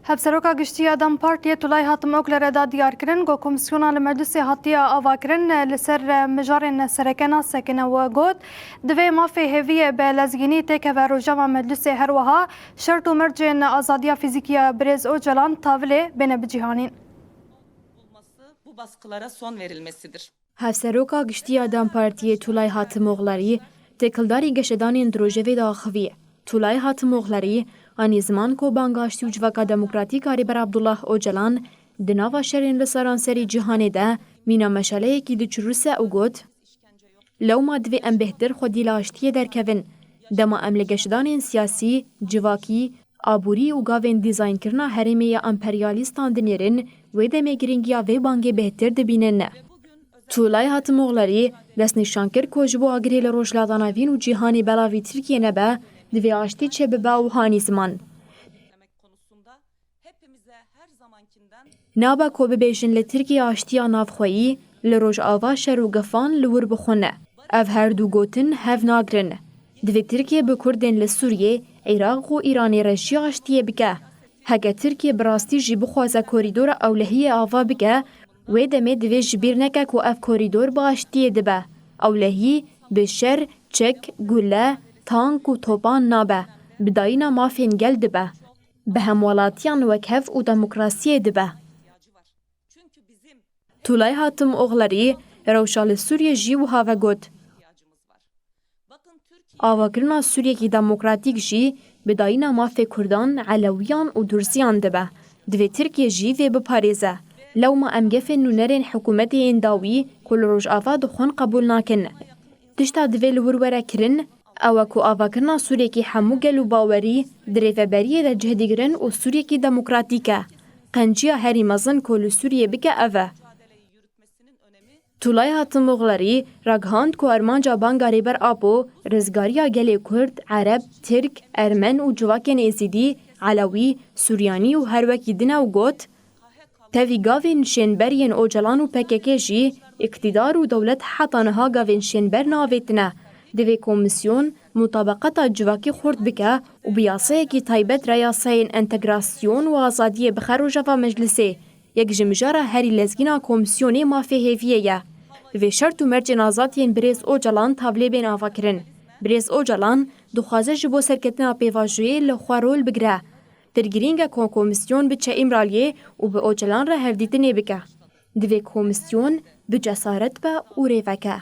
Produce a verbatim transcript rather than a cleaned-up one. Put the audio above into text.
Hevseroka Giştî ya DEM Partiyê Tulay Hatimoglu re da diyarkirin ku komîsyona li meclisê hatiye avakirin li ser mijarên sereke nasekine û got, divê mafê hêviyê bi lezgînî têkeve rojeva meclisê, her wiha şert û mercên azadiya fîzîkî ya birêz Ocalan tavilê bêne bicîhanîn. Bulması bu baskılara son verilmesidir. Hevseroka Giştî ya DEM Partiyê Tulay Hatimoglerî têkildarî geşedanên di rojevê de axivî. Tulay Hatimoglerî anî ziman ku Banga Aştî û Civaka Demokratîk a Rêber Abdullah Ocalan di nava şerên li seranserî cîhanê de mîna meşaleyekî diçirûse û got, Lewma divê em bêhtir xwedî li aştiyê derkevin. Dema em li geşedanên siyasî, civakî, aborî û gavên dîzaynkirina herêmê ya emperyalîstan dinêrin, wê demê girîngiya vê bangê bêhtir dibînin. Tulay Hatimoglerî destnîşan kir ku ji bo agirê li Rojhilata Navîn û cîhanê belavî Tirkiyê nebe, divê aştî çêbibe û hanî ziman. Nabe ku bibêjin li Tirkiyê aştiya navxweyî, li Rojava şer û gefan li wir bixwin. Ev her du gotin hev nagrin. Divê Tirkiye bi Kurdên li Sûriyê, Iraq û Îranê re jî aştiyê bike. Heke Tirkiye bi rastî jî bixwaze korîdora ewlehiyê ava bike, wê demê divê ji bîr neke ku ev korîdor bi aştiyê dibe. Ewlehî bi şer, çek, gule, tank û topan nabe. Bi dayîna mafên gel dibe. Bi hemwelatiyan wekhev û demokrasiyê dibe. Tulay Hatimoglerî rewşa li Sûriyê jî wiha vegot, Avakirina Sûriyekî demokratîk jî bi dayîna mafê Kurdan, Elewiyan û Durziyan dibe. Divê Tirkiye jî vê biparêze. Lewma em gefên nûnerên hikûmetê yên dawî ku li Rojava dixwin qebûl nakin. Tişta divê li wir were kirin, ew e ku avakirina Sûriyekî hemû gel û bawerî di rêveberiyê de cih digirin û Sûriyekî demokratîk e. Qenciya herî mezin ku li Sûriyê bike ev e. Tulay Hatimoglerî ragihand ku armanca banga Rêber Apo rizgariya gelê Kurd, Ereb, Tirk, Ermen û civakên Êzidî, Elewî, Suryanî û her wekî din e û got, Tevî gavên şênber yên Ocalan û P K K jî, îktîdar û dewlet heta niha gavên şênber neavêtine. Divê komîsyon mutabeqeta civakî xurt bike û bi yasayekî taybet re yasayên entegrasyon û azadiyê bixe rojeva meclisê. Yek ji mijara herî lezgîn a komîsyonê mafê hêviyê ye. Divê şert û mercên azad yên birêz Ocalan tavlê bên avakirin. Birêz Ocalan dixwaze ji bo serketina pêvajoyê li xwe rol bigire. Pir girîng e ku komîsyon biçe Îmraliyê û bi Ocalan re hevdîtinê bike. Divê komîsyon bi cesaret be û rê veke.